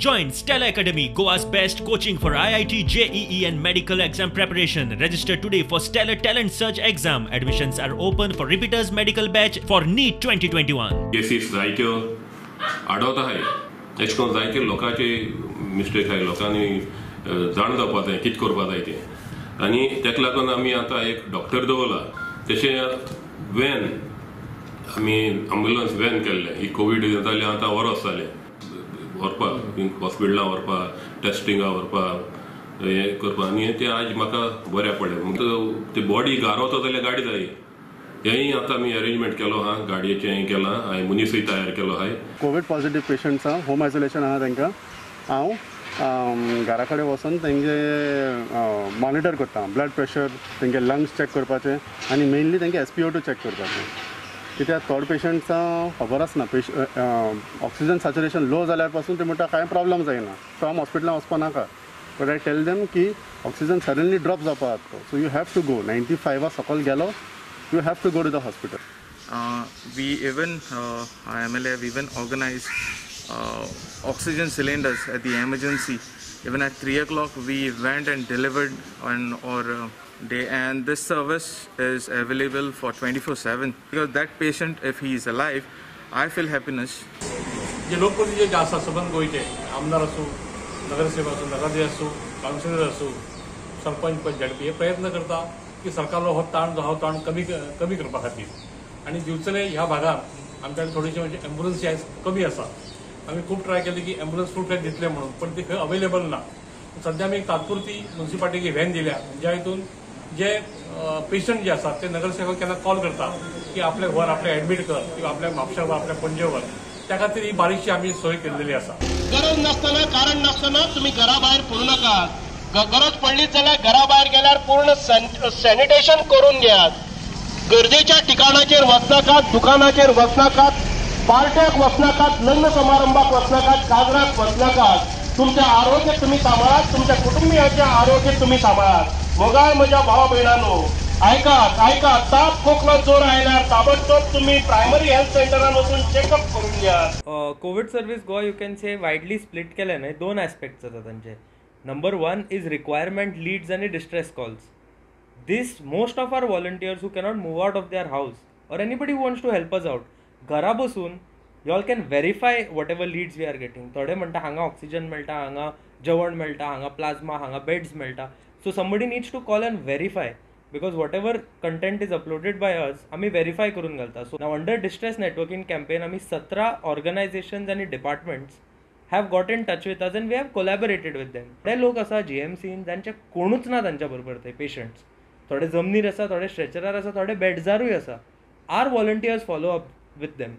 Join Stella Academy, Goa's best coaching for IIT, JEE and medical exam preparation. Register today for Stellar Talent Search exam. Admissions are open for repeaters medical batch for NEET 2021. Cases जायत्यो आडवत आहाय. एश कोन जायते लोकांचे mistake आहाय, लोकांनी जाण जावपा जाय कितें करपा जाय तें. आनी तेका लागून आमी आतां एक डॉक्टर दवरला. तशें वॅन आमी एम्बुलन्स वॅन केल्लें. ही कोवीड जालें आतां वरोस जालें व्हरपाक, हॉस्पिटलां व्हरपाक, टेस्टिंगा व्हरपाक, हें करपाक. आनी तें आज म्हाका बऱ्याक पडलें. म्हणटकच ती बॉडी गारोवता जाल्यार गाडी जाय, हेंय आतां आमी अरेंजमेंट केलो आहा, गाडयेचें हें केलां, हांवें मनीसूय तयार केलो आहाय. कोवीड पॉझिटिव्ह पेशंट्स आहा, होम आयसोलेशन आहा, तांकां हांव घरा कडेन वचून तेंगे मॉनिटर करता, ब्लड प्रेशर, तेंगे लंग्स चॅक करपाचें आनी मेनली तेंगे SpO2 check करपाचें. कित्याक थोडे पेशंट्सां खबर आसना, ऑक्सिजन सॅच्युरेशन लो जाल्यार पासून ते म्हणटा कांय प्रॉब्लम जायना, सो आमी हॉस्पिटलान वचपा नाका. बट I tell them की ऑक्सिजन सडनली ड्रॉप जावपा, so you have to go. 95 सकयल गेलो, you have to go to the hospital. We even MLA we even organize oxygen cylinders at the emergency. Even at 3 o'clock we went and delivered on our day, and this service is available for 24/7 because that patient, if he is alive, I feel happiness. जे लोकप्रतिनिधी जे आसा सबंद गोंयचे, आमदार आसूं, नगरसेवक आसूं, नगराध्यक्ष आसूं, कावन्सिलर आसूं, सरपंच, पंच, हे प्रयत्न करता की सरकारलो हो ताण जो आहा ताण कमी कमी करपा खातीर. आनी दिवचले ह्या भागात आमच्याकडे थोडीशी म्हणजे एम्ब्युलन्स आयज कमी आसा. आमी खूब ट्राय केली की एम्ब्युलन्स फूल फ्लॅज दितले म्हणून, पण ती खंय अवेलेबल ना. सध्या आमी तात्पुरती म्युन्सिपाल्टीक व्हॅन दिल्या, ज्या हितून जे पेशंट जे आसात ते नगरसेवक केन्ना कॉल करता की आपल्याक व्हर, आपल्याक एडमीट कर किंवा आपल्याक म्हापशा व्हर, आपल्याक पणजे व्हर. त्या खातीर ही बारीकशी आमी सोय केल्लेली आसा. गरज नासतना, कारण नासतना तुमी घरा भायर पडूं नाकात. गरज पडलीच जाल्यार घरा भायर गेल्यार पूर्ण सॅनिटेशन करून घेयात. गरजेच्या ठिकाणाचेर वचनाकात, दुकानाचेर वचनाकात, पार्ट्याक वचनाकात, लग्न समारंभाक वचनाकात, काजराक वचनाकात. तुमचें आरोग्य तुमी सांबाळात, तुमच्या कुटुंबियांचें आरोग्य तुमी सांबाळात. मोगाळ म्हज्या भावा भयणांनो, आयकात आयकात, ताप खोकलो जोर आयल्यार ताबडतोब तुमी प्रायमरी हेल्थ सेंटरान वचून चेकअप करून घेयात. Covid service Goa you can say widely split केले न्हय, दोन एस्पेक्ट्स आसा तांचे. Number one is requirement leads आनी distress calls. This most of our volunteers who cannot move out of their house or anybody wants to help us out, घरा बसून you all can verify whatever leads we are getting. थोडे म्हणटा हांगा oxygen मेळटा, हांगा जेवण मेळटा, हांगा प्लाझ्मा, हांगा बेड्स मेळटा. So somebody needs to call and verify because whatever content is uploaded by us आमी वेरीफाय करून घालता. So now under distress networking campaign आमी 17 ऑर्गनायझेशन्स आनी departments have got in touch with us and we have collaborated with them. ते लोक आसा GMCन जांचे कोणूच ना तांच्या बरोबर, ते पेशंट्स थोडे जमनीर आसा, थोडे स्ट्रेचरार आसा, थोडे बेड्सारूय आसा. Our volunteers follow up with them.